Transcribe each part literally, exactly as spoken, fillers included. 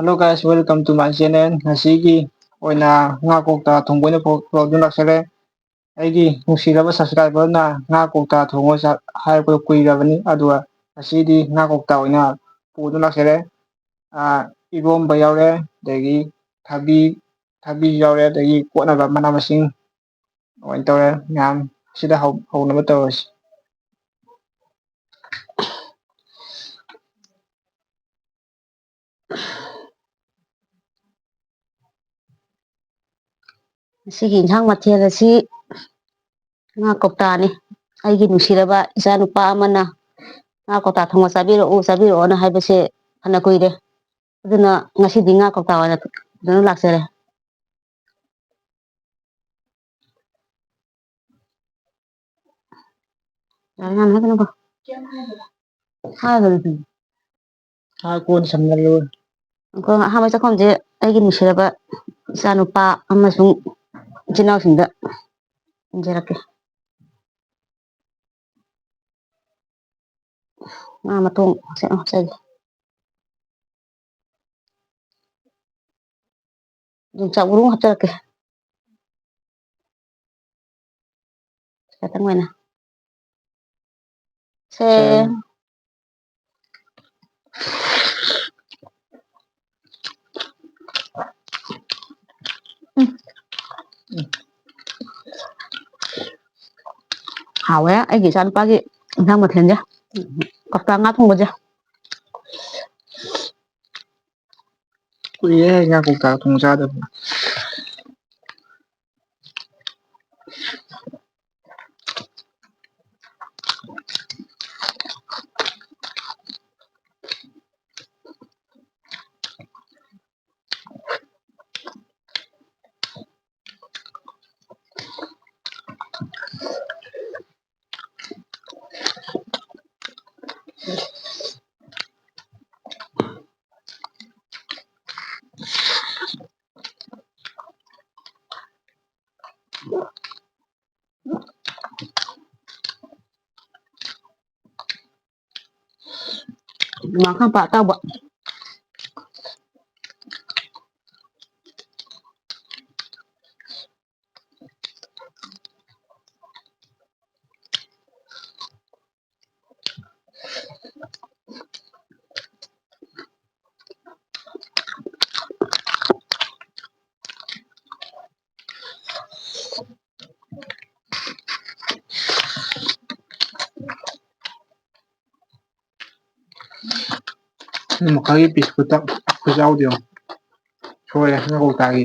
Hello guys, welcome to my channel. ꯉꯁꯤꯒꯤ ꯑꯣꯏꯅ ꯉꯥ ꯀꯧꯇꯥ ꯊꯣꯡꯕ ꯑꯣꯏꯅ ꯄꯨꯔꯛ-, ꯄꯨꯔꯛꯇꯨꯅ ꯂꯥꯛꯆꯔꯦ꯫ ꯑꯩꯒꯤ ꯅꯨꯡꯁꯤꯔꯕ subscriberꯅ ꯉꯥ ꯀꯧꯇꯥ ꯊꯣꯡꯕ ꯆꯥ-, ꯍꯥꯏꯔꯛꯄꯗ ꯀꯨꯏꯔꯕꯅꯤ, ꯑꯗꯨꯒ ꯉꯁꯤꯗꯤ ꯉꯥ ꯀꯧꯇꯥ ꯑꯣꯏꯅ ꯄꯨꯗꯨꯅ ꯂꯥꯛꯆꯔꯦ꯫ ꯑꯥ, ꯏꯔꯣꯝꯕ ꯌꯥꯎꯔꯦ, ꯑꯗꯒꯤ ꯊꯕꯤ, ꯊꯕꯤ ꯌꯥꯎꯔꯦ, ꯑꯗꯒꯤ ꯀꯣꯠꯅꯕ ꯃꯅꯥ ꯃꯁꯤꯡ ꯑꯗꯨꯃꯥꯏꯅ ꯇꯧꯔꯦ ꯃꯌꯥꯝ꯫ ꯁꯤꯗ ꯍꯧ-, ꯍꯧꯅꯕ ꯇꯧꯔꯁꯤ꯫ ꯉꯁꯤꯒꯤ ꯏꯟꯁꯥꯡ ꯃꯊꯦꯜ ꯑꯁꯤ ꯉꯥ ꯀꯧꯇꯥꯅꯤ꯫ ꯑꯩꯒꯤ ꯅꯨꯡꯁꯤꯔꯕ ꯏꯆꯥꯅꯨꯄꯥ ꯑꯃꯅ ꯉꯥ ꯀꯧꯇꯥ ꯊꯣꯡꯕ ꯆꯥꯕꯤꯔꯛꯎ, ꯆꯥꯕꯤꯔꯛꯑꯣꯅ ꯍꯥꯏꯕꯁꯦ ꯐꯅ ꯀꯨꯏꯔꯦ꯫ ꯑꯗꯨꯅ ꯉꯁꯤꯗꯤ ꯉꯥ ꯀꯧꯇꯥ ꯑꯣꯏꯅ ꯐꯖꯅ ꯂꯥꯛꯆꯔꯦ꯫ ꯌꯥꯔꯦ, ꯌꯥꯔꯦ, ꯍꯥꯏꯒꯅꯨꯀꯣ꯫ ꯍꯥꯏꯒꯅꯨ꯫ ꯍꯥꯏ, ꯀꯣꯟꯅ ꯁꯝꯅꯔꯣ꯫ ꯑꯩꯈꯣꯏ ꯑꯍꯥꯟꯕ ꯆꯥꯛꯈꯨꯝꯁꯦ ꯑꯩꯒꯤ ꯅꯨꯡꯁꯤꯔꯕ ꯏꯆꯥꯅꯨꯄꯥ ꯑꯃꯁꯨꯡ ꯏꯆꯤꯟ ꯏꯅꯥꯎꯁꯤꯡꯗ ꯏꯟꯖꯔꯛꯀꯦ꯫ ꯉꯥ ꯃꯇꯣꯡ ꯍꯥꯞꯆ-, ꯍꯥꯞꯆꯒꯦ꯫ ꯌꯣꯡꯆꯥꯛ ꯃꯔꯨ ꯍꯥꯞꯆꯔꯛꯀꯦ꯫ ꯈꯤꯇꯪ ꯑꯣꯏꯅ꯫ ꯁꯦ꯫ ꯁꯦ꯫ ꯎꯝ꯫ ꯎꯝ꯫ ꯍꯥꯎꯋꯦ ꯑꯩꯒꯤ ꯏꯆꯥꯅꯨꯄꯥꯒꯤ ꯏꯟꯁꯥꯡ ꯃꯊꯦꯜꯁꯦ꯫ ꯀꯧꯇꯥ ꯉꯥ ꯊꯣꯡꯕꯁꯦ꯫ ꯀꯨꯏꯔꯦ ꯉꯥ ꯀꯧꯇꯥ ꯊꯣꯡ ꯆꯥꯗꯕ꯫ ꯉꯥ ꯈꯔ ꯄꯥꯛ ꯇꯧꯕ꯫ ꯃꯈꯥꯒꯤ ꯄꯤꯁ ꯈꯨꯇꯛ ꯈꯨꯆꯥꯎꯗꯣ ꯌꯦꯡꯉꯣ꯫ ꯁꯣꯏꯔꯦ ꯉꯥꯀꯧꯇꯥꯒꯤ꯫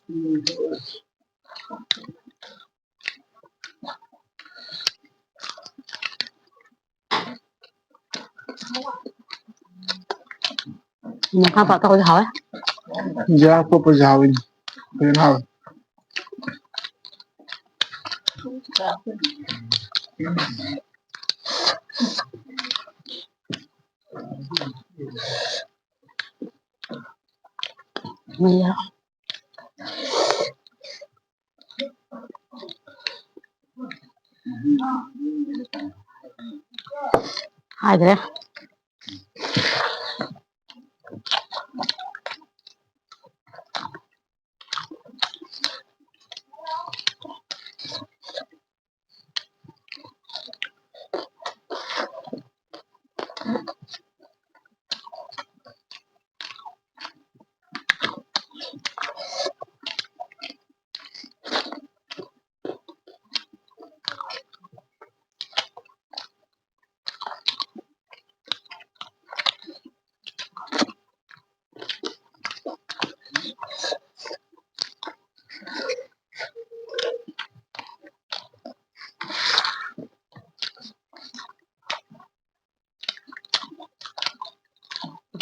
ꯎꯝ꯫ ꯃꯈꯥ ꯄꯥꯛꯇ ꯍꯧꯖꯤꯛ ꯍꯥꯎꯋꯦ꯫ ꯏꯟꯖꯥꯡ ꯑꯇꯣꯞꯄꯁꯨ ꯍꯥꯎꯋꯤꯅꯦ꯫ ꯐꯖꯅ ꯍꯥꯎꯋꯦ꯫ ꯃꯩꯌꯥ꯫ ꯍꯥꯏꯗ꯭ꯔꯦ꯫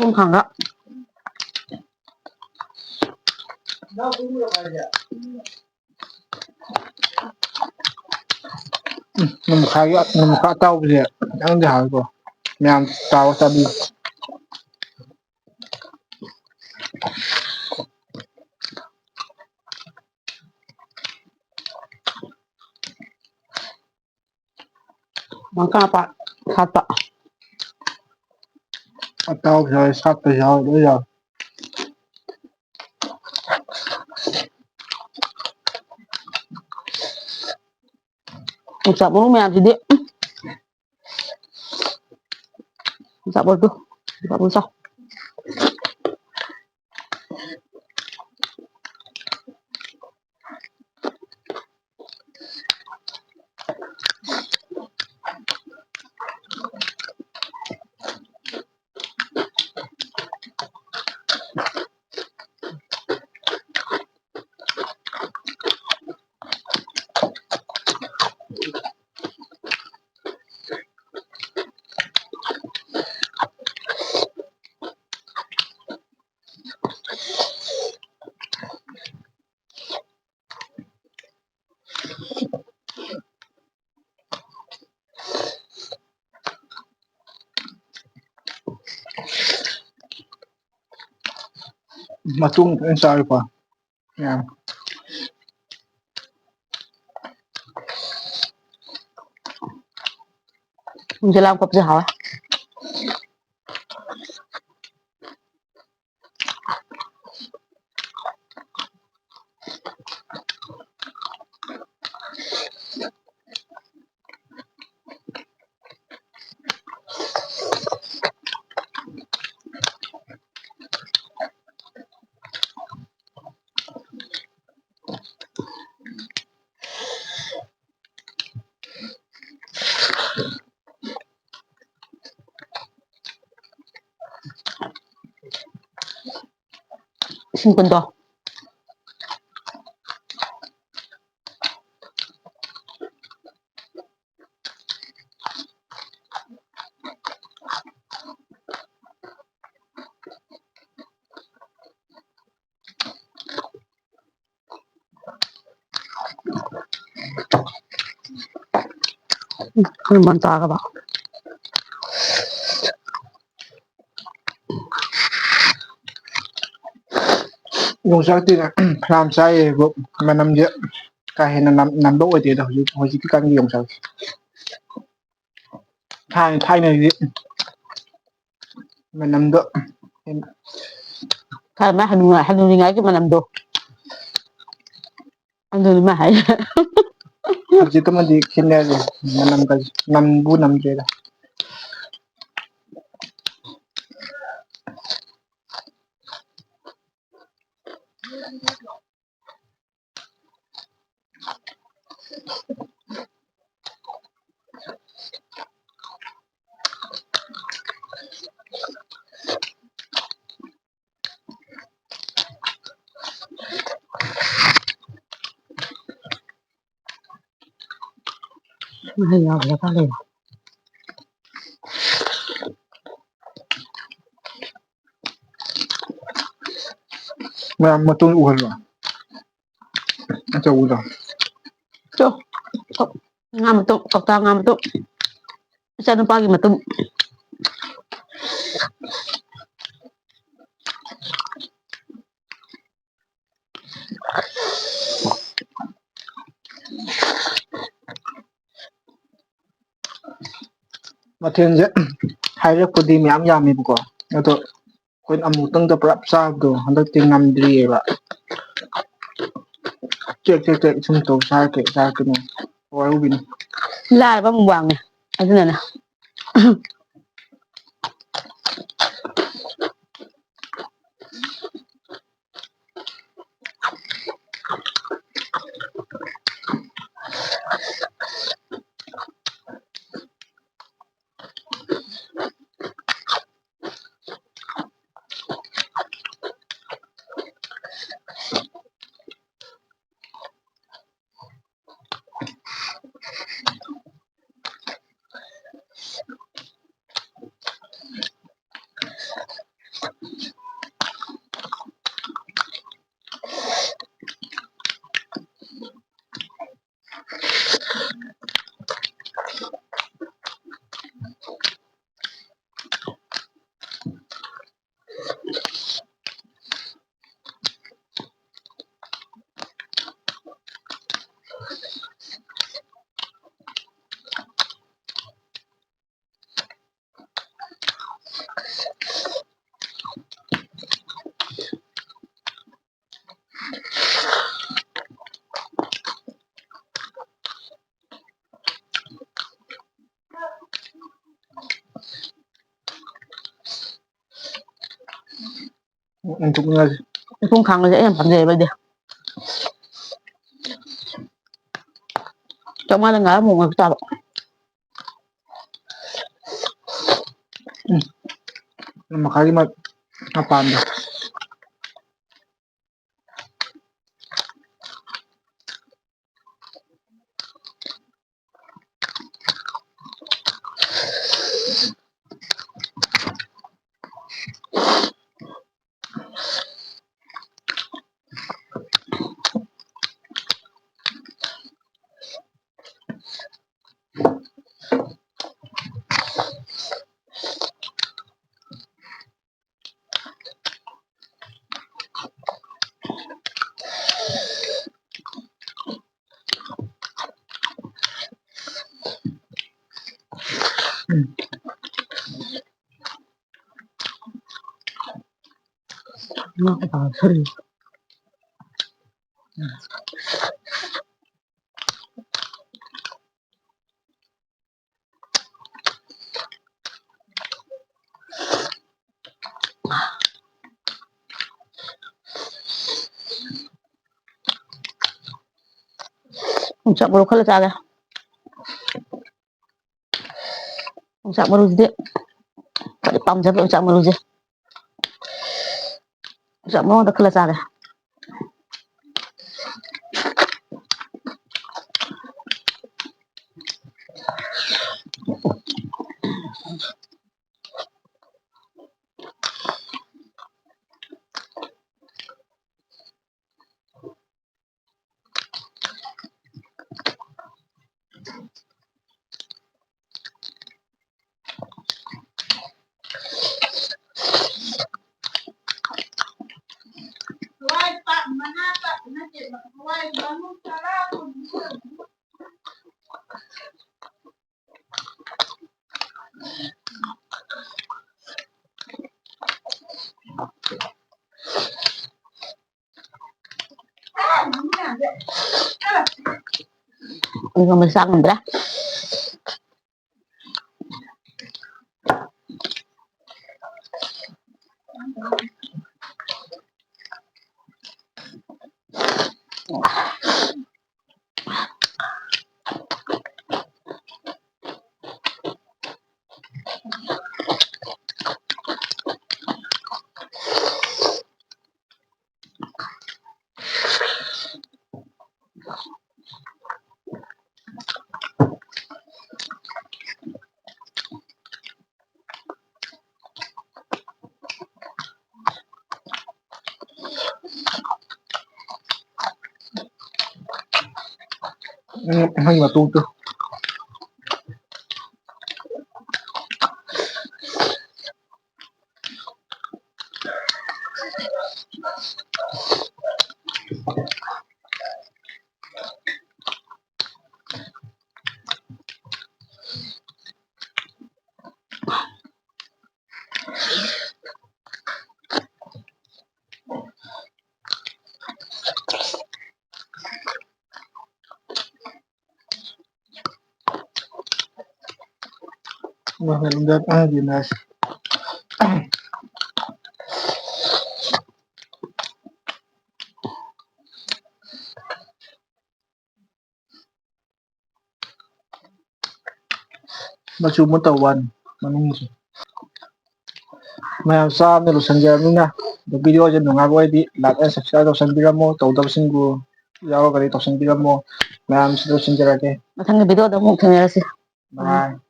ꯄꯨꯡ ꯈꯥꯡꯒ꯫ ꯎꯝ, ꯅꯣꯡꯃꯈꯥꯒꯤ, ꯅꯣꯡꯃꯈꯥ ꯑꯇꯥꯎꯕꯁꯦ ꯈꯤꯇꯪꯗꯤ ꯍꯥꯎꯋꯤꯀꯣ꯫ ꯃꯌꯥꯝ ꯆꯥꯎ ꯆꯥꯕꯤꯌꯨ꯫ ꯃꯪꯀꯥ ꯄꯥꯠ ꯁꯥꯠꯄ꯫ ꯑꯇꯥꯎꯕꯁꯨ ꯌꯥꯎꯋꯦ, ꯁꯥꯠꯄꯁꯨ ꯌꯥꯎꯋꯦ, ꯂꯣꯏ ꯌꯥꯎꯋꯦ꯫ ꯌꯣꯡꯆꯥꯛ ꯃꯔꯨ ꯃꯌꯥꯝꯁꯤꯗꯤ, ꯎꯝ꯫ ꯌꯣꯡꯆꯥꯛ ꯃꯔꯨꯗꯨ, ꯌꯣꯡꯆꯥꯛ ꯃꯔꯨ ꯆꯥꯎ꯫ ꯃꯇꯨꯡ ꯐꯖꯅ ꯆꯥꯔꯤꯀꯣ꯫ ꯌꯥꯝ꯫ ꯖꯤꯂꯥꯞ ꯀꯞꯁꯦ ꯍꯥꯎꯋꯦ꯫ ꯏꯁꯤꯡ ꯀꯨꯟꯗꯣ꯫ ꯎꯝ, ꯃꯟ ꯇꯥꯔꯕ? ꯌꯣꯡꯆꯥꯛꯇꯤ ꯐꯅꯌꯥꯝ ꯆꯥꯏꯌꯦꯕꯨ, ꯃꯅꯝꯁꯦ ꯀꯥ ꯍꯦꯟꯅ ꯅꯝ-, ꯅꯝꯕ ꯑꯣꯏꯗꯦꯗ ꯍꯧꯖꯤꯛ, ꯍꯧꯖꯤꯛꯀꯤ ꯀꯥꯟꯒꯤ ꯌꯣꯡꯆꯥꯛꯁꯦ꯫ ꯊꯥꯏꯅ, ꯊꯥꯏꯅꯒꯤ ꯃꯅꯝꯗꯣ꯫ ꯈꯔ ꯃꯥꯏ ꯍꯅꯨ-, ꯍꯅꯨꯔꯤꯉꯥꯏꯒꯤ ꯃꯅꯝꯗꯣ꯫ ꯑꯗꯨꯅꯤ ꯃꯥ ꯍꯥꯏꯁꯦ꯫ ꯍꯧꯖꯤꯛꯀꯃꯗꯤ ꯈꯦꯠꯅꯔꯦ꯫ ꯃꯅꯝꯒꯁꯦ ꯅꯝꯕꯨ ꯅꯝꯗ꯭ꯔꯦꯗ꯫ ꯃꯍꯤ ꯌꯥꯎꯗ꯭ꯔ ꯈꯪꯗꯦ꯫ ꯃꯌꯥꯝ ꯃꯇꯨꯡ ꯎꯍꯜꯂꯣ꯫ ꯑꯆꯧꯕꯗꯣ꯫ ꯇꯣ, ꯉꯥ ꯃꯇꯨꯝ, ꯀꯧꯇꯥ ꯉꯥ ꯃꯇꯨꯝ꯫ ꯏꯆꯥꯅꯨꯄꯥꯒꯤ ꯃꯇꯨꯝ꯫ ꯃꯊꯦꯜꯁꯦ ꯍꯥꯏꯔꯛꯄꯗꯤ ꯃꯌꯥꯝ ꯌꯥꯝꯃꯦꯕꯀꯣ, ꯑꯗꯣ ꯑꯩꯈꯣꯏꯅ ꯑꯃꯨꯛꯇꯪꯗ ꯄꯨꯂꯞ ꯆꯥꯕꯗꯣ ꯍꯟꯗꯛꯇꯤ ꯉꯝꯗ꯭ꯔꯤꯑꯕ꯫ ꯆꯦꯛ ꯆꯦꯛ ꯆꯦꯛ ꯁꯨꯝ ꯇꯧ ꯆꯥꯔꯛꯀꯦ ꯆꯥꯔꯛꯀꯦꯅ ꯋꯥꯔꯧꯕꯤꯅꯨ꯫ ꯂꯥꯏꯔꯕ ꯑꯃꯨꯛ ꯋꯥꯡꯉꯦ ꯑꯗꯨꯅꯅꯦ꯫ ꯎꯝ, ꯊꯣꯛꯅꯤꯡꯉꯥꯏꯁꯦ꯫ ꯏꯄꯨꯡ ꯈꯥꯡꯕꯁꯦ ꯑꯩ ꯌꯥꯝ ꯄꯥꯝꯖꯩꯌꯦꯕ ꯑꯩꯗꯤ꯫ ꯆꯥꯝꯃꯉꯥꯗ ꯉꯥ ꯑꯃꯨꯛ ꯉꯥꯛ ꯆꯥꯕ꯫ ꯎꯝ꯫ ꯃꯈꯥꯒꯤ ꯃ-, ꯃꯄꯥꯟꯗꯣ꯫ ꯎꯝ꯫ ꯉꯥ ꯀꯧꯇꯥ ꯉꯧꯁꯜꯂꯤ꯫ ꯌꯣꯡꯆꯥꯛ ꯃꯔꯨ ꯈꯜꯂ ꯆꯥꯒꯦ꯫ ꯌꯣꯡꯆꯥꯛ ꯃꯔꯨꯁꯤꯗꯤ ꯈ꯭ꯋꯥꯏꯗꯩ ꯄꯥꯝꯖꯕ ꯌꯣꯡꯆꯥꯛ ꯃꯔꯨꯁꯦ꯫ ꯌꯣꯡꯆꯥꯛ ꯃꯔꯨ ꯑꯝꯇ ꯈꯜꯂ ꯆꯥꯒꯦ꯫ ꯑꯩ ꯉꯝꯗ꯭ꯔꯦ, ꯆꯥ ꯉꯝꯗ꯭ꯔꯦ꯫ ꯎꯝ, ꯍꯩ ꯃꯇꯣꯛꯇꯣ꯫ ꯃꯆꯨ ꯑꯃ ꯇꯧꯕ ꯋꯥꯅꯤ ꯃꯅꯨꯡꯁꯦ꯫ ꯃꯌꯥꯝ ꯆꯥꯕꯅ ꯂꯣꯏꯁꯤꯟꯖꯔꯕꯅꯤꯅ, ꯑꯗꯣ video ꯁꯦ ꯅꯨꯡꯉꯥꯏꯕ ꯑꯣꯏꯔꯗꯤ like and subscribe ꯇꯧꯁꯟꯕꯤꯔꯝꯃꯣ, ꯇꯧꯗꯕꯁꯤꯡꯕꯨ ꯌꯥꯎꯔꯒꯗꯤ ꯇꯧꯁꯟꯕꯤꯔꯝꯃꯣ꯫ ꯃꯌꯥꯝꯁꯤ ꯂꯣꯏꯁꯤꯟꯖꯔꯒꯦ꯫ ꯃꯊꯪꯒꯤ video ꯗ ꯑꯃꯨꯛ ꯊꯦꯡꯅꯔꯁꯤ꯫ Bye꯫